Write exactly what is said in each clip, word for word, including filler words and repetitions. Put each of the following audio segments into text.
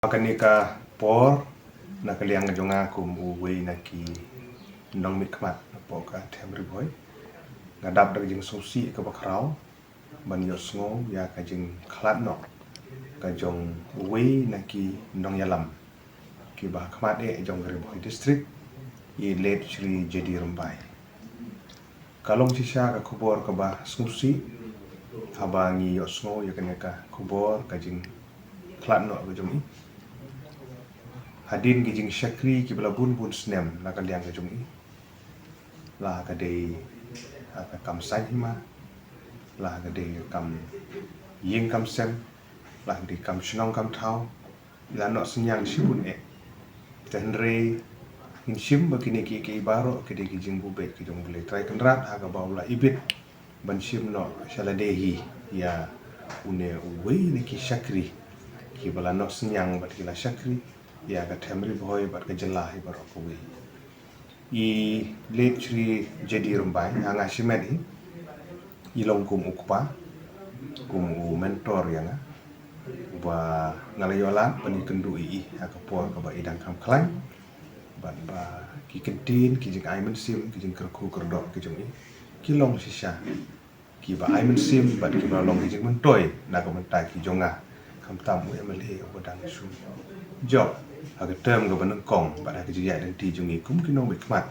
Ha kane ka por, na ka liang ka jong nga kum uwei na ki nongmihkhmat napoh ka them Ri Bhoi, nga dap da ka jingsngewsih kaba khraw ban ïohsngew ïa ka jingkhlad noh ka jong uwei na ki nongïalam kiba ha khmat eh jong ka Ri Bhoi District, i Late Shri J D Rymbai. Ka long shisha ka khubor kaba sngewsih haba ngi ïohsngew ïa kane ka khubor ka jingkhlad noh ka jong i. Hadien ki jingshakri kiba la bun bun snem na ka liang ka jong i, la ka dei ha ka kam saiñ hima, la ka dei kam ïing kam sem, la ka dei kam shnong kam thaw, i la noh synñiang shibun eh. Te hynrei ngin shim ba kine kiei baroh ki dei ki jingbubeit ki jong U Blei Trai Kynrad ha kaba u la ibit ban shim noh sha lade hi ïa une uwei na ki shakri kiba la noh synñiang bad ki la shakri ïa ka them Ri Bhoi bad ka jylla hi baroh kawei. I Late Shri J D Rymbai, ha nga shimet i, i long kum u kpa, kum u mentor ïa nga, uba nga la ïoh lad ban ïakynduh ïa i ha ka por kaba i dang kham khlaiñ, bad ba ki kyntien, ki jingai mynsiem, ki jingkyrkhu kyrdoh ki jong i ki long shisha kiba ai mynsiem bad kiba long ki jingmyntoi na ka bynta ki jong nga, khamtam u M L A uba dang shu jop ha ka term kaba nyngkong bad ha ka jingïaid lynti jong i kum ki nongmihkhmat,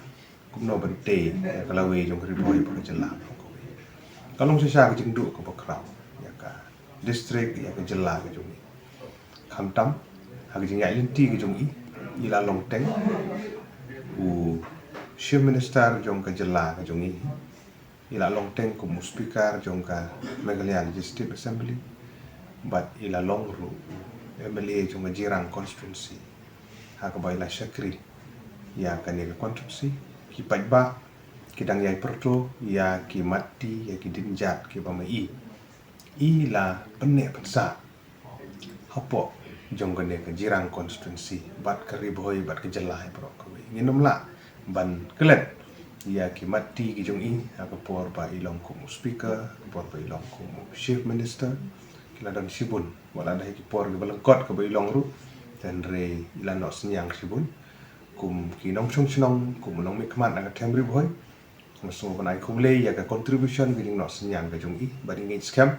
kumno ban tei ïa ka lawei jong ka Ri Bhoi bad ka jylla. Ka long shisha ka jingduh kaba khraw ïa ka district, ïa ka jylla ka jong i. Khamtam ha ka jingïaid lynti ka jong i, i la long teng u Chief Minister jong ka jylla ka jong i, i la long teng kum u Speaker jong ka Meghalaya Legislative Assembly, bad i la long ruh u M L A jong ka Jirang constituency ha kaba i la shakri ïa kane ka constituency. Ki paidbah ki dang ïai pyrto ïa ki matti, ïa ki dienjat kiba ma i i la pynneh pynsah hapoh jong kane ka Jirang constituency bad ka Ri Bhoi bad ka jylla hi baroh kawei. Ngin ym lah ban klet ïa ki matti ki jong i ha ka por ba i long kum u Speaker, ha ka por ba i long kum u Chief Minister. Ki la don shibun, wat la da ha ki por kiba lyngkot kaba i long ruh, te hynrei i la noh synñiang shibun kum ki nongshong shnong, kum u nongmihkhmat na ka them Ri Bhoi. Nga sngew ban ai khublei ïa ka contribution, ka jingnoh synñiang ka jong i, bad i ngeit skhem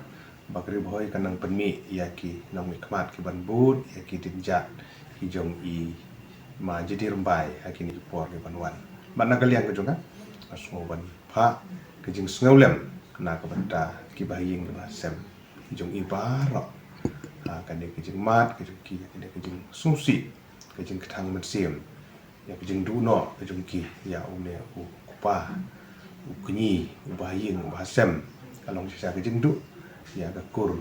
ba ka Ri Bhoi kan nang pynmih ïa ki nongmihkhmat ki ban bud ïa ki dienjat ki jong i Ma J D Rymbai ha kine ki por ki ban wan. Bad na ka liang ka jong nga, nga sngew ban phah ka jingsngewlem na ka bynta ki bahaïing ki bahasem ki jong i baroh ha kane ka jingmad ka jong ki, kane ka jingsngewsih, ka jingkthang mynsiem ïa ka jingduh noh ka jong ki ïa une u kpa, u kñi, u bahaïing, u bahasem. Ka long shisha ka jingduh ïa ka kur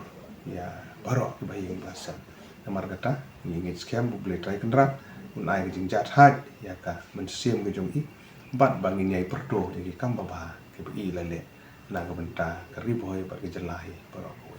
ïa baroh ki bahaïing bahasem. Namar kata ngi ngeit skhem U Blei Trai Kynrad un ai ka jingjahthait ïa ka mynsiem ka jong i, bad ba ngin ïai pyrto ïa ki kam babha kiba i la leh na ka bynta ka Ri Bhoi bad ka jylla hi baroh.